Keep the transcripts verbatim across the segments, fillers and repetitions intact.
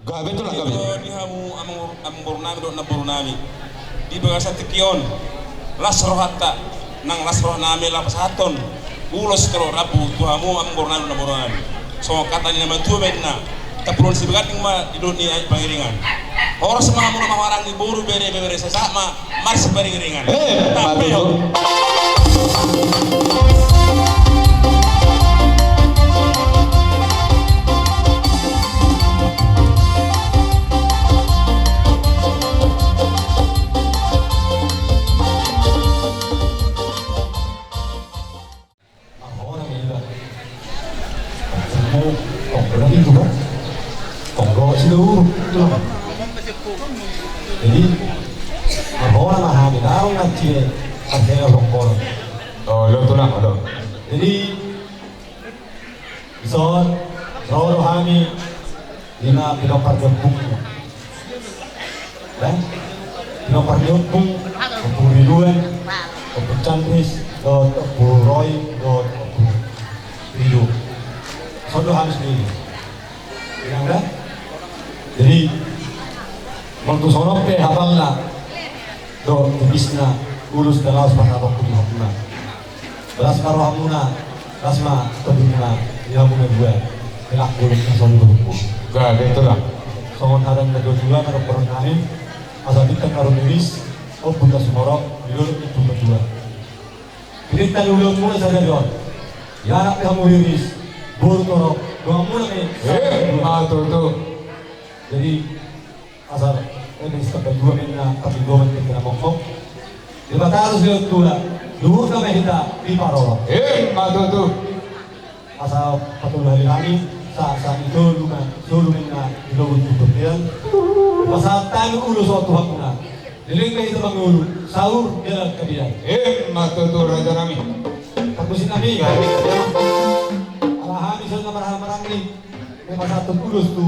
Gabe, Tulang, gabe. Di hamu amang, amangboru nami dohot namboru nami, di bagasan tingki on, las rohanta, nang las roha nami laho pasahathon ulos tolor rambu tu hamu amangboru nami dohot namboru nami. Songon hata ni na matua ma inna: Tapuruan sibaganding ma di dolok ni pangiringan. Horas ma hamu na marhahamaranggi, boru, bere, ibebere, sai sahat ma marsiparingiringan. Eh, tampehon. Marhona ma iba. Tonggo, tonggo na pintu, kan? Tonggo sido uruk, Tulang. Jadi, marhona ma hami, daong na cire, artena tonggo. Oh, lo, Tulang, lo. Jadi, dison, ro do hami, ima pinompar ni ompungmu. Eh? Pinompar ni ompung, Ompu Ridwan, Ompu Chandris, dohot Ompu Roy, dohot Ompu Rido. Songon do hami sendiri. Inang da? Jadi, molo tu songon on pe hapalna dohot tipisna ulos na laos pasahatonku tu hamuna. Las ma rohamuna, las ma tondimuna, di hamuna dua, hela bolon na solu. Gabe, Tulang. Songon hata ni natuatua na dohonon nami: Asa bintang na rumiris, ombun na sumorop di dolok ni ompu na tua. Pinangido ni ulaonmuna sadari on, ia anak pe hamu riris, boru torop, donganmuna pe. Emma tutu. Jadi, asa, eh, di setiap dua mena, tapi dua mena kita mokok. Di batas dia tua, dua kami kita di parolo. Emma tutu. Asa patolu hali lagi, sa, sa itu lu kan, solu mena, di logo tutupian. Masa tanu ulu so Tuhan muna. Leleng kami kita mangulu, saur jalan kabian. Emma tutu, raja nami. Parmusik nami. Ala hami songon na marhahamaranggi, memang satu tulus tu.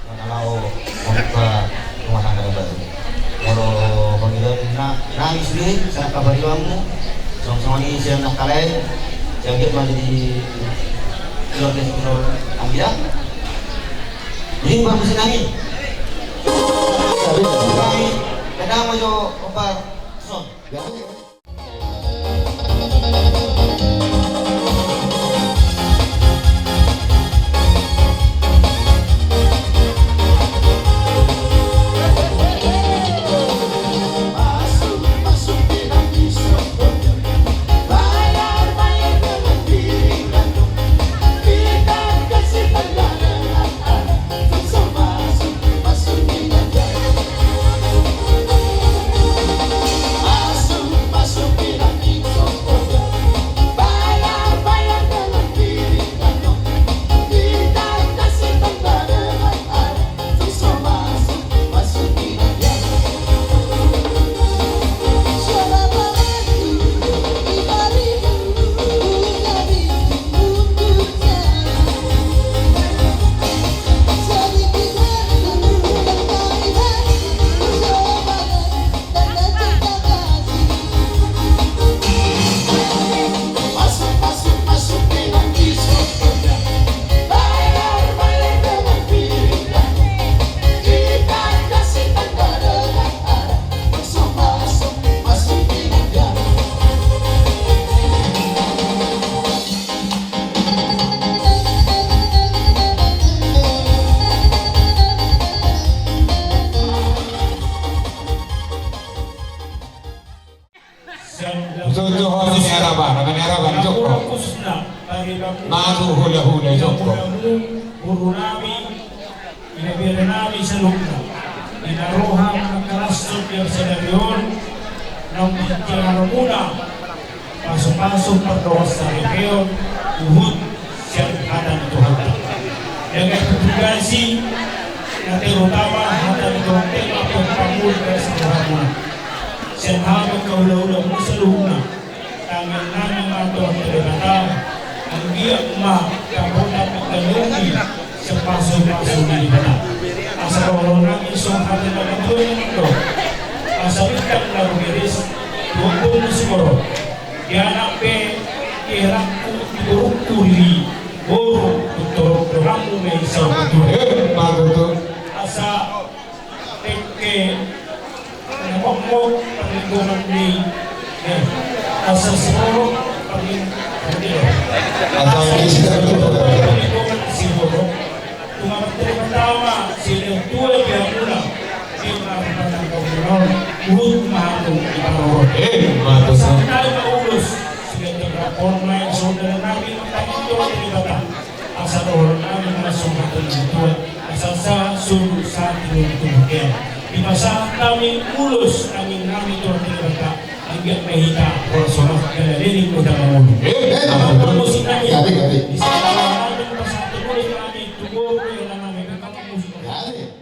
Manang laho mambuka rumah tangga na baru. Molo panggilan na nangis be sahat paribanmu, songon i sian nangkin, sai anggiat ma jadi keluarga si Pinor Ambia. Jadi bagus nami. Kami kadang mau jo opat son. Tutu, tutu, hami ni araba, hami ni araba, jokko. Masuk hula-hula, jokko. Boru nami, ina bere nami saluhutna. Ina roha mangkalashon di ari sadari on, naung dijaha hamuna pasu-pasu pardongan saripeon, huhut sian hata ni Tuhanta. Denggan tu punggawa si, na terutama hata ni Tuhanta, na pamuli dari saluhutna. Sian hami angka hula-hula muna saluhutna, tangiang nami ma tu Amanta Debata, anggiat ma tapotak mangganupi sian pasu-pasu ni Debata. Asa dohonon nami songon hata ni natuatua i do, asa bintang na rumiris tu ombun ni sigorok, di anak pe, di herangku, di borungku, di boru, tu torop donganmu ma i saur matua. Asa dengke na mokmok parlinggoman ni, eh, asa sirorop parling-, parling-, asa parlinggoman ni sigorok. Tung martele pertama, sini tua dia mula, di rumah rumah tangga mula, urut malu di parorot. Eh, mantap. Santai ma ulos, sini tengah pon main saudara nami, tadi tu di Batak. Asa dohonon nami ma songon hata ni natuatua, asa sahat solu sahat tu tubu kean. Dipasahat hami ulos tangiang nami tu Amanta Debata, anggiat ma hita horas-horas jala leleng hita mangolu. Eh, eh, musik nami. Gabe, gabe. Dipasahat hami ulos nami tu boru nami, musik nami. Gabe.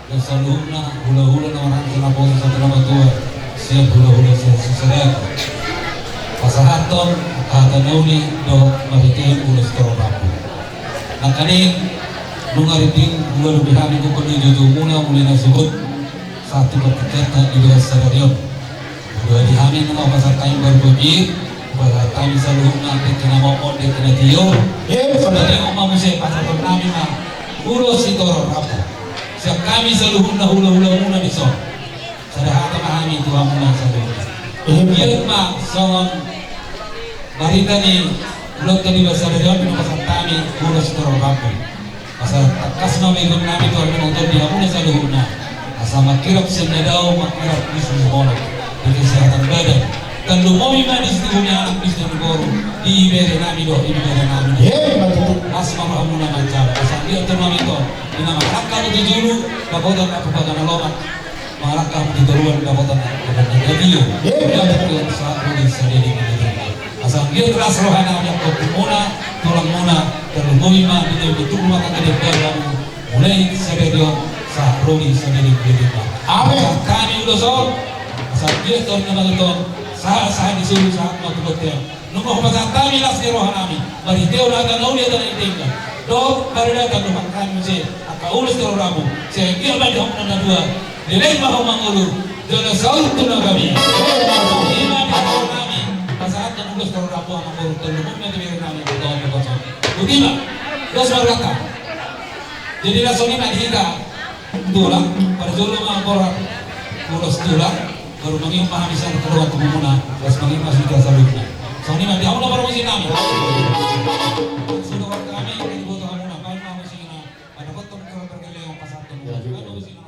Saluhutna hulahula na marhata na poso sahat tu na matua, sian hulahula sian Sisaraga. Pasahathon hata na uli dohot marhite ulos torop rambu. Nangkaning nunga rinding dua dope hami tu pande jujumuna mulai na sogot sahat tu partingkianta di bagasan sadari on. Dua di hami nunga pasahat hami marbagir, pasahat hami saluhutna dengke na momo dengke na tio. Sadari on ma muse pasahaton nami ma ulos sitorop rambu sian hami saluhutna hulahulamuna dison. Sada hata ma hami tu hamuna saluhutna. Biar ma songon barita ni ulaonta di bagasan sadari on, pasahat hami ulos sitorop rambu. Asa tangkas ma maigon nami tu hamuna saluhutna. Asa mangkirap sian na dao, mangkirap bisnis molok. Di kesehatan badan. Tarlumobi ma di situbu ni anak, di situbu ni boru. Di ibebere nami dohot ibebere nami dohot. Las ma rohamuna manjalo. Asa anggiat tu hamuna i, di na mangalangka tu julu, dapotan apupaga na lomak. Mangalangka tu toruan, dapotan apupaga na tio. Dapotan sahat ro di sadari on. Asa anggiat las roha nami, angka ompungmuna, tulangmuna, tarlumobi ma di na bentuk rumah tangga di keluargamu, mulai sadari on sahat ro di sadari on. Amin. Asa hami ulos on, asa anggiat tu na mangihuthon, sahat sahat ni solu sahat ma tu bontean. Nunga hupasahat hami las ni roha nami, marhite hata na uli hata na denggan. Dohot pardongan hami muse, angka ulos torop rambu, sai anggiat ma di hamuna na dua. Leleng ma hamu mangolu, jala saut tu na gabe. Ima di hamu nami, pasahathon ulos torop rambu hamu mangolu, tarlumobi ma tu ibebere nami, botohon na kosong. Botima, dos ma rohanta. Jadi na songon i ma di hita, tulang, parjolo ma borhat, ulos tulang, baru mangihut ma hami sian angka dongan tubumuna, dos mangihut ma hita saluhutna. Songon i ma di hamu na parmusik nami. Sudah waktu kami, jadi boto hamuna, baen ma musik nami. Ada potong ke bergele yang pasar temu. Ya, juga. Ada musik nama.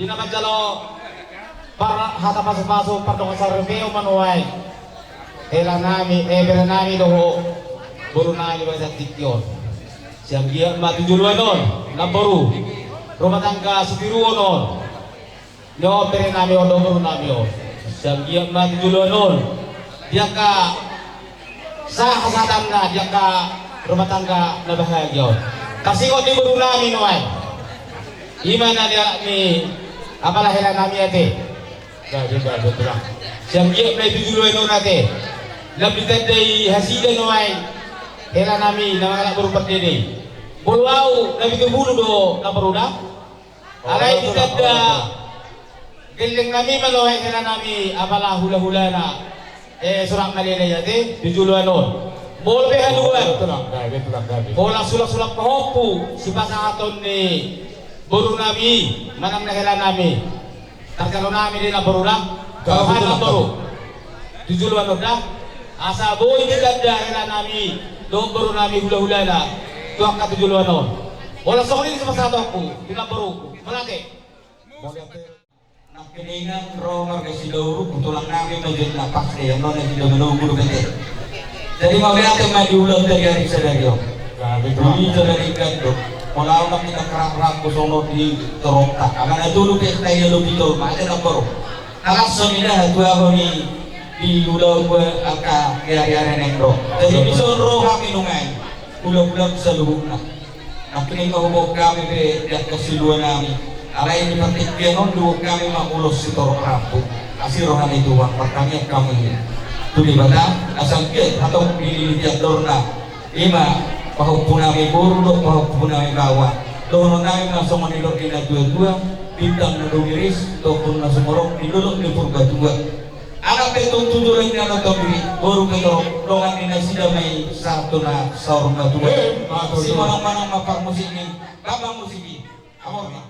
Di na manjalo par-, hata pasupasu pardongan saur matua i ma nuaeng hela nami, eh, bere nami dohot boru nami di bagasan tingki on. Sai anggiat ma tu joloan on, namboru, rumah tangga sitiruon on. Nyo bere nami on dohot boru nami on. Sai anggiat ma tu joloan on. Di angka sahat-sahatanna, di angka rumah tangga na bahagia on. Taringot di boru nami nuaeng. I ma na di anak ni apala hela nami ate. Sai anggiat ma i tu joloan on ate. Lam ditandai nasida nuaeng hela nami na mangalap boru pardede i. Molo au na pitu pulu do na paruda. Alai ditanda gelleng nami ma nuaeng hela nami apala hula-hulana, eh, Sorak Malele i ate, tu joloan on. Molo pe haduan, holan sulang-sulang pahompu sipasahaton ni boru nami manang na hela nami. Tarjalo nami do i namboru da. Namboru. Tu joloan on da. Asa boi ditanda hela nami dohot boru nami hula-hulana tu angka tu joloan on. Molo songon i sipasahatonku tu namboru. Mauliate. Nangkiningan ro marga Silauruk, tulang nami ma jotna, pas dia nona tidak menunggu dope. Jadi mauliate ma di ulaon tadi ari sadari on. Dui jala dingkan do. Molo au nangkin na rap-rap songon on di torop ta. Alana tolu pe ta ia lobi tolu ma ate namboru. Alas songon i da hatuahon i di ulaon angka ari-ari na naeng ro. Jadi dison ro hami nunga i. Ulaon-ulaon saluhutna. Nangkiningan huboan hami pe di angka silua nami. Alai di partingkian on diboan hami ma ulos sitorop rambu. Asi roha ni Tuhan, martangiang hami. Tu Debata, asa anggiat hatop dililiti andorna. I ma pahompu nami boru dohot pahompu nami baoa. Dohonon nami ma songon nidok ni na tua-tua, bintang na dung iris, tompul na sumorop di dolok ni Purbatua. Anak pe tung tu joloan ni anak tondi, boru pe torop, dongan ni nasida ma i sahat tu na saur matua. Simonang-manang ma parmusik i, bambang musik i. Amor ma.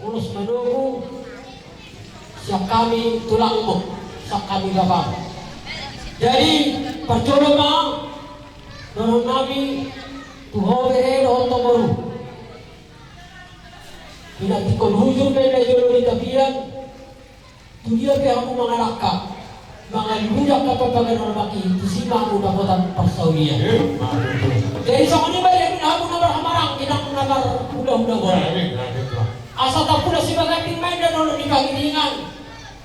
Terus menunggu siap kami tulangmu, siap kami bapakmu. Jadi, parjolo ma dohonon nami tu ho bere dohot tu boru. Pinantikkon hujur pe na jolo di tapian. Tu dia pe hamu mangalangka, mangaluluja angka panggabean na mangihut, tusi ma hamu dapotan parsaulian. Jadi songon i ma di hamu na marhamaranggi nang na marhulahula boru. Asa tapula sibaganding ma inda dohot di pangiringan.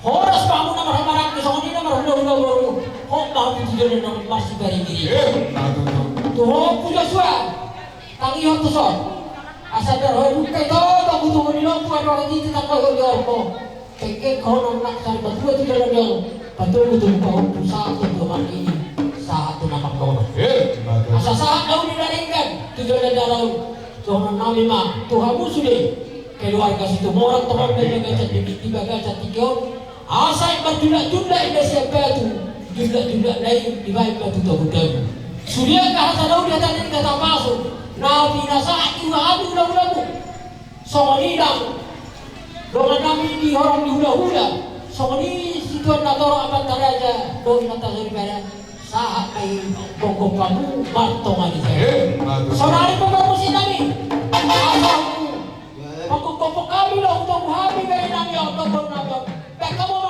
Horas ma hamu na marhamaranggi songon i na marhulahula boru. Hot ma hamu tu jolo na marsiparingiringan. Tu ho Ompu Joshua. Tangihon tuson. Asa andar ho dungka ito togu-togu ni lombu, andor titi tanggo ho di horbo. Kengkeng ho nang na sari patua tu jolo ni on. Patogu-togu pahompu sahat tu dongan i, sahat tu na manggono. Asa sahat na uli na denggan tu jolo ni on. Dohonon nami ma tu hamu sude keluarga Situmorang, tongon di bagasan tingki on. Asa i marjulak-julak i na sian batu, julak-julak na i dibaen ma tu tabu-tabu. Sude angka hata na uli, hata denggan, hata pasu na pinasahat tu hami hula-hulamu. Songon i nang dongan nami di horong ni hulahula. Songon i situan na torop amanta raja dohot inanta soripada. Sahat ma i gokhon hamu martonga di jolo. Sonari pe parmusik nami. Asa hamu panggokhon hami do, hutogu hami bere nami on, gokhon nami on. Baen hamu